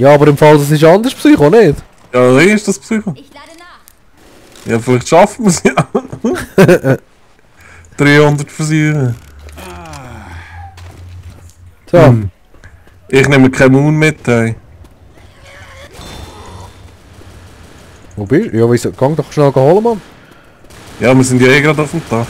Ja, aber im Fall, das ist anders Psycho, nicht? Ja, wie ist das Psycho? Ich lade nach. Ja, vielleicht schaffen wir es ja. 300 Versuche. So. Ich nehme keinen Moon mit, ey. Wo bist du? Ja, wieso? Gang doch schnell holen, Mann. Ja, wir sind ja eh gerade auf dem Dach.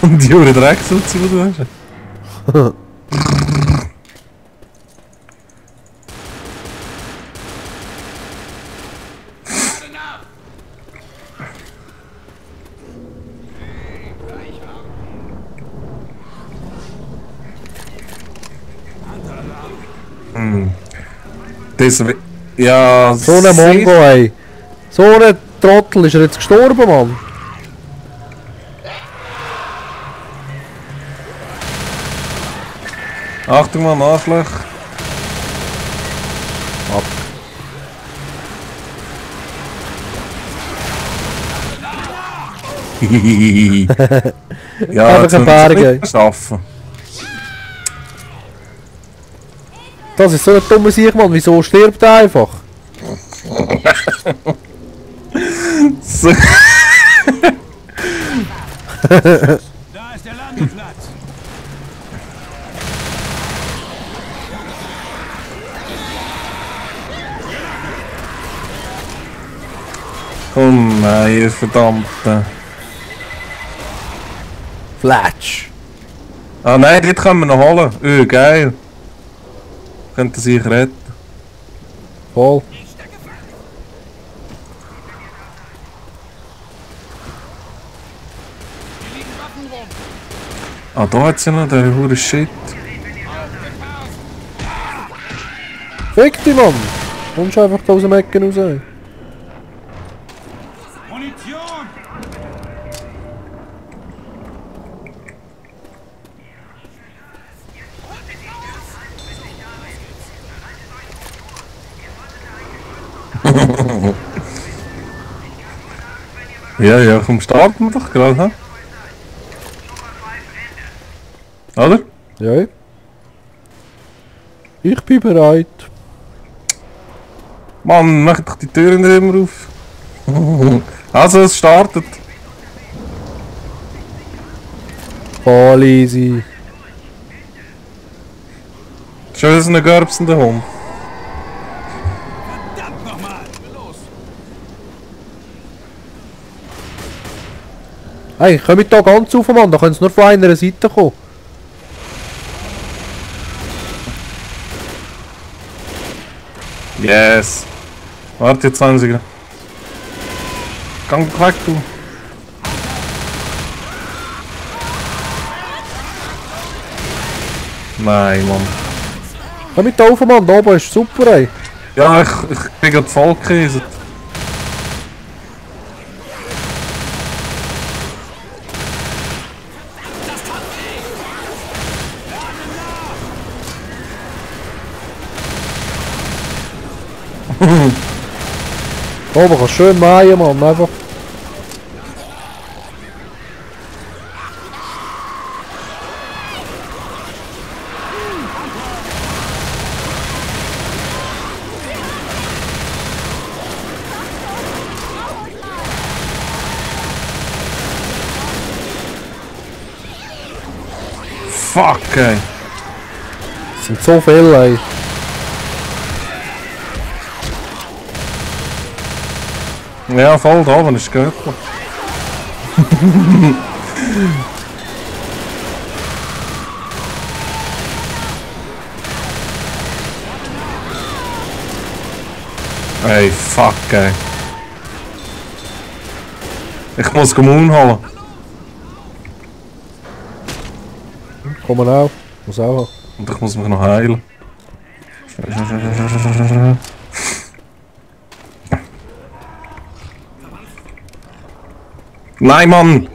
Und die Jure Drecksutze, die du hast. Das ja, So ein Mongo, ey. So ein Trottel, ist er jetzt gestorben, Mann? Achtung mal, Nachschlag. Ab. Ja, Einfach ein Berg, ey. Schaffen. Das ist so ein dummer Sieg, Mann. Wieso stirbt er einfach? So. Da ist der Landeplatz. Oh nein, ihr verdammte. Flatsch. Ah nein, dit können wir noch holen. Geil. Könnte sich retten. Voll. Ah, da hat sie noch den hure Shit. Fick dich, Mann. Kommst einfach da aus dem Ecken raus, ey. Munition! Ja, komm, starten wir doch gerade, hä? Oder? Ja. Ich bin bereit. Mann, mach doch die Türen nicht immer auf. Also, es startet. Voll easy. Schon so ein gerbsender Hund. Verdammt nochmal! Los! Hey, kommt da ganz auf, Mann. Da können sie nur von einer Seite kommen. Yes. Warte, jetzt 20er. Gang weg, du. Nein, Mann. Kommt da auf, Mann. Da oben ist super, ey. Ja, ich bin gerade voll gekäset. Da oben kannst du schön mähen, Mann. Einfach. Fuck, ey. Es sind so viele, ey. Ja, voll da oben ist gut. Ey, fuck, ey. Ich muss Moon holen. Kommen auch. Muss auch haben. Und ich muss mich noch heilen. Nein, Mann!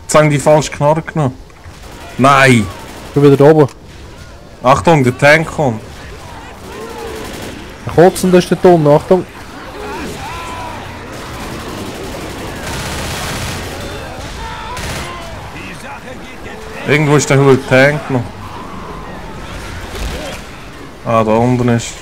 Jetzt haben die falsche Knarre genommen. Nein! Ich bin wieder da oben. Achtung, der Tank kommt. Ein Kotzender ist da unten. Achtung. Die Sache geht jetzt Irgendwo ist der hohe Tank noch. Ah, da unten ist.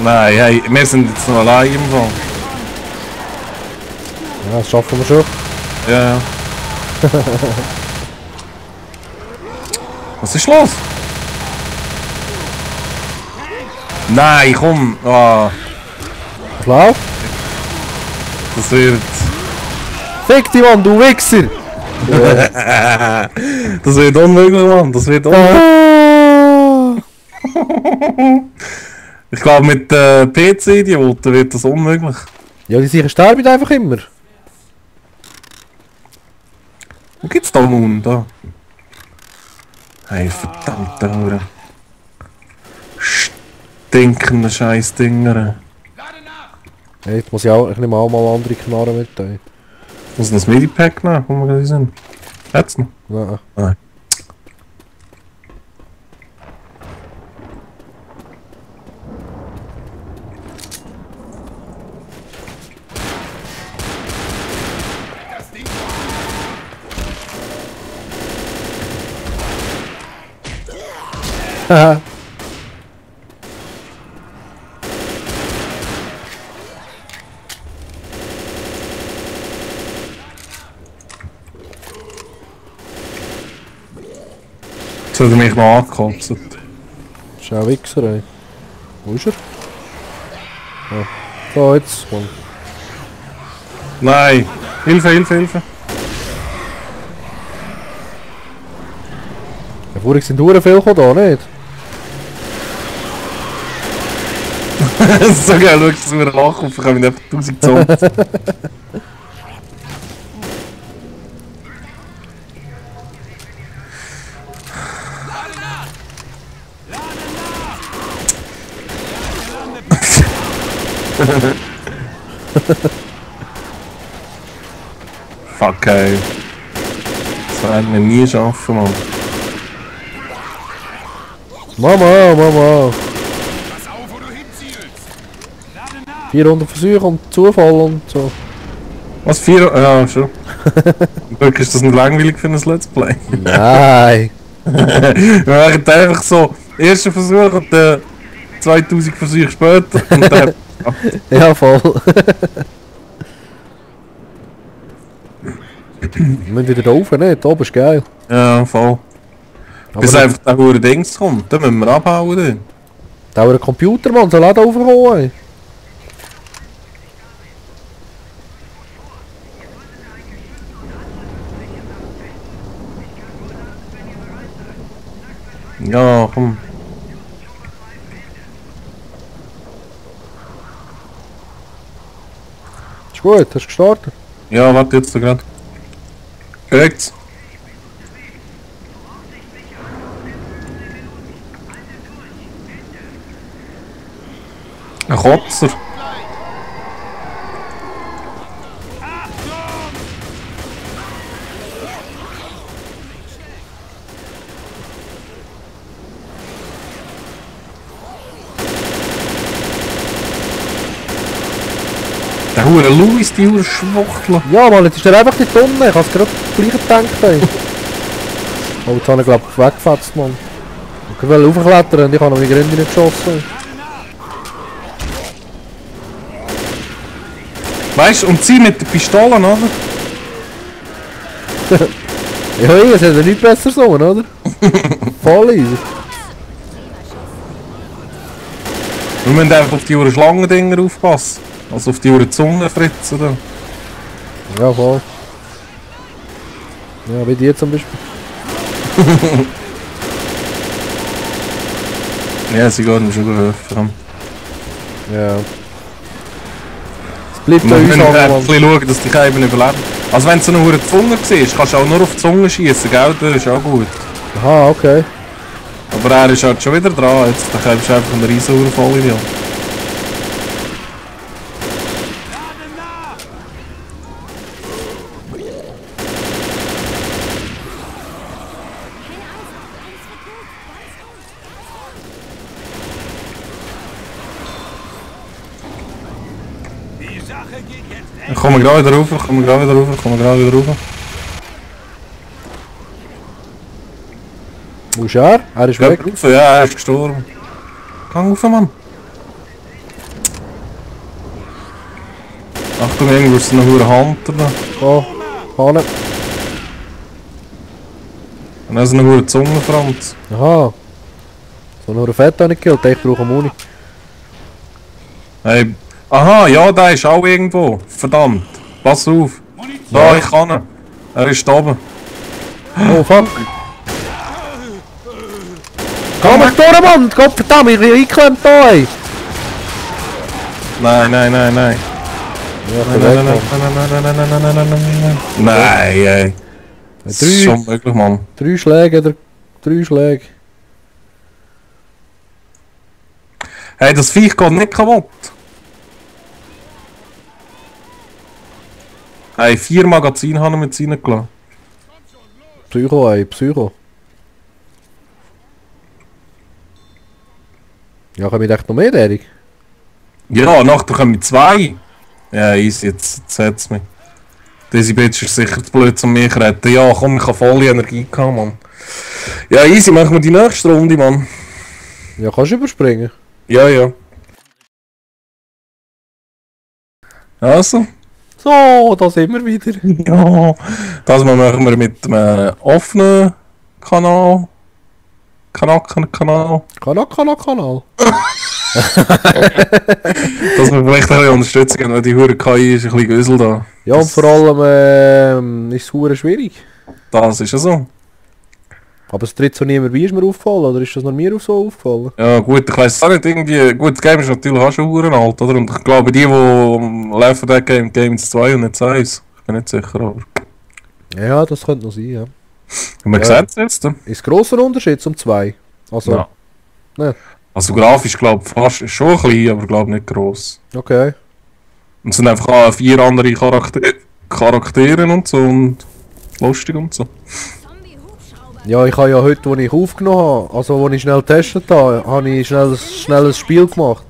Nein, hey, wir sind jetzt noch allein im Fall. Ja, das schaffen wir schon. Ja, ja. Was ist los? Nein, komm! Ah, Was läuft? das wird. Fick dich, Mann, du Wichser! Das wird unmöglich, Mann. Das wird unmöglich. Ah. Ich glaube, mit PC-Idioten wird das unmöglich. Ja, die sicher sterben einfach immer. Wo gibt's da Moon? Da. Hey, verdammte Hure. Stinkende Scheißdinger. Lade nach! Hey, jetzt muss ich auch, ich nehme auch mal andere Knarren mit. Ey. Muss das Medipack nehmen, wo wir gerade sind? Hat's noch? Nein. Nein. Das Ding Haha. Jetzt hat er mich noch angekotzt. Das ist auch ein Wichser, ey. Wo ist er? Ah. Da, jetzt, Mann. Nein! Hilfe, Hilfe, Hilfe! Ja, vorhin sind Huren viel gekommen, da, nicht? Das ist so geil, schau, dass wir lachen und bekommen einfach 1000 Zombies. Fuck, ey. Das werden wir nie schaffen, Mann. Mama, Mama. Pass auf, wo du hinzielst! Lade nach! 400 Versuche und Zufall und so. Was, 4? Ja, schon. Wirklich ist das nicht langweilig für ein Let's Play. Nein. Wir machen einfach so, erster Versuch und 2000 Versuche später und dann... Ja, voll. Wir müssen wieder da rauf, nicht? Da oben ist geil. Ja, voll. Aber Bis da einfach der hure Dings kommt, dann müssen wir abhauen. Dann. dauert ein Computer, Mann, soll auch da raufkommen, ey. Ja, komm. Ist gut, hast du gestartet? Ja, warte jetzt gerade. Korrekt. Ein Kotzer. Der hure Louis, die hure Schwuchtel. Ja, Mann, jetzt ist er einfach die Tonne. Ich hab's gerade gleich gedacht, ey. Oh, jetzt habe ich, glaub ich, weggefetzt, Mann. Ich wollte raufklettern und ich habe noch meine Gründe nicht geschossen. Weißt du, und sie mit den Pistolen, oder? Ja, es hätte nicht besser so, oder? Voll easy. Wir müssen einfach auf die hure Schlangendinger aufpassen. Also auf die hure Zungenfritzen da. Ja, voll. Ja, wie die zum Beispiel. Ja, sie gehen mir schon geholfen. Ja. Es bleibt Wir bei uns müssen an, ein Mann. bisschen schauen, dass die Käben überleben. Also wenn du so eine hure Zunge siehst, kannst du auch nur auf die Zunge schießen, gell? Das ist auch gut. Aha, okay. Aber er ist halt schon wieder dran, jetzt da kommst du einfach einen riesen hure Vollidiot. Die Sache geht jetzt echt. Ich komme gerade wieder rauf, ich komme gerade wieder rauf, ich komme gerade wieder rauf. Muss Wo ist er? Er ist weg. Rauf, ja, er ist gestorben. Gang rauf, Mann. Achtung, irgendwo ist noch ein Hunter da. Oh, Hane. Und dann ist noch ein Zungenfranz. Aha. So nur ein Fett habe ich gekillt, ich brauche Muni. Hey. Aha, ja, der ist auch irgendwo. Verdammt. Pass auf. Da, ich kann ihn. Er ist da oben. Oh fuck. Komm mich durch, Mann! Gott verdammt, ich bin eingeklemmt da, ey! Nein, nein, nein, nein. Ja, ich Nein, bin weg, nein, nein, Mann. nein, nein, nein, nein, nein, nein, nein, nein. Nein, ey. Das ist schon möglich, Mann. 3 Schläge, 3 Schläge. Hey, das Viech geht nicht kaputt. Hey, 4 Magazine haben wir mit reingelassen. Psycho, ey, Psycho. Ja, kann ich echt noch mehr, Erik? Ja, nachher kommen 2. Ja, easy, jetzt hat's mich. Diese Bitch ist sicher zu blöd, um mich zu retten. Ja, komm, ich habe volle Energie gehabt, Mann. Ja, easy, machen wir die nächste Runde, Mann. Ja, kannst du überspringen? Ja, ja. Also. So, da sind wir wieder. Ja. Das machen wir mit einem offenen Kanal. Kanal. Kanal. Dass wir vielleicht ein bisschen Unterstützung haben, weil die hure KI ist ein bisschen Güssel da. Ja, und vor allem ist es hure schwierig. Das ist ja so. Aber es tritt so niemand bei, ist mir aufgefallen, oder ist das noch mir so aufgefallen? Ja gut, ich weiss auch nicht, irgendwie... Gut, das Game ist natürlich auch schon hure alt, oder? Und ich glaube, die Left 4 Dead Game 2 und nicht 1. Ich bin nicht sicher, aber... Ja, das könnte noch sein, ja. Und man sieht es jetzt. Ist grosser Unterschied zum 2? Also, Ja. Ne. Also grafisch glaube ich fast ist schon klein, aber glaube nicht gross. Okay. Und es sind einfach auch 4 andere Charaktere und so und lustig und so. Ja, ich habe ja heute, als ich aufgenommen habe, also als ich schnell getestet habe, habe ich schnell ein Spiel gemacht.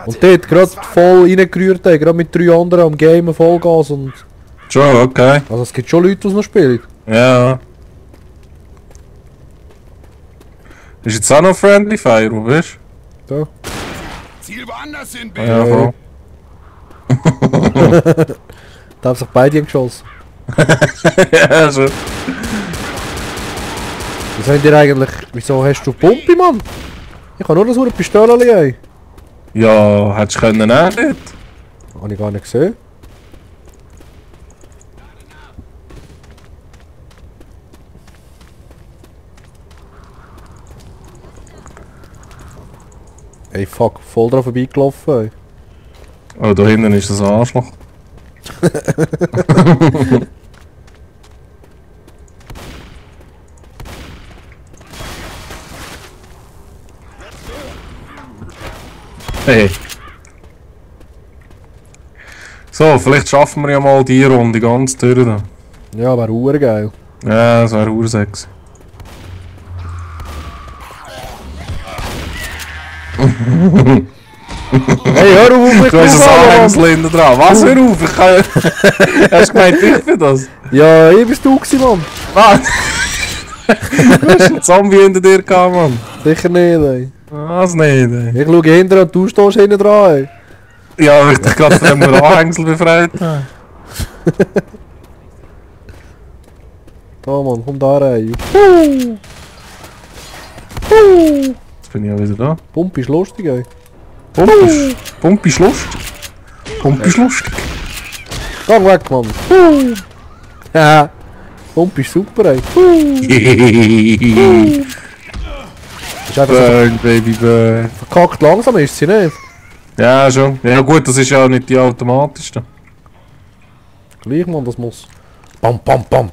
Und dort gerade voll reingerührt, gerade mit 3 anderen am Gamen, Vollgas und... Schon, okay. Also es gibt schon Leute, die es noch spielen. Ja. Ist jetzt auch noch Friendly Fire, wo bist Da. Ziel woanders hin, du? bitte. Ja, voll. Da haben sich beide geschossen. Ja, schon. Was habt ihr eigentlich... Wieso hast du Pumpe, Mann? Ich habe nur das eine Pistole, ey. Ja, hättest du können nehmen dort? Habe ich gar nicht gesehen. Ey, fuck, voll drauf vorbeigelaufen, ey. Oh, da hinten ist das Arschloch. Hey. So, vielleicht schaffen wir ja mal die Runde ganz durch. Da. Ja, wäre urgeil. Ja, das wäre ursexy. Hey, hör auf, mich Du hast ein aufzuhauen, Anhängsel hinten dran. Was, hör auf? Ich kann... Hast du gemeint, ich bin das? Ja, ich bist du gewesen, Mann. Was? Du hast einen Zombie hinter dir gehabt, Mann. Sicher nicht, ey. Was nicht, ey. Ich schaue hinter und du stehst hinten dran, ey. Ja, weil ich dich gerade von dem Anhängsel befreit habe. Da, Mann, komm da rein. Jetzt bin ich ja wieder da. Pump ist lustig, ey. Pump ist lustig. Pump ist lustig. Geh weg, Mann. Ja. Pump ist super, ey. Ist einfach so Burn, Baby, burn. verkackt langsam, ist sie nicht? Ja, schon. Ja gut, das ist ja nicht die automatischste. Gleich, Mann, das muss. Bam, bam, bam.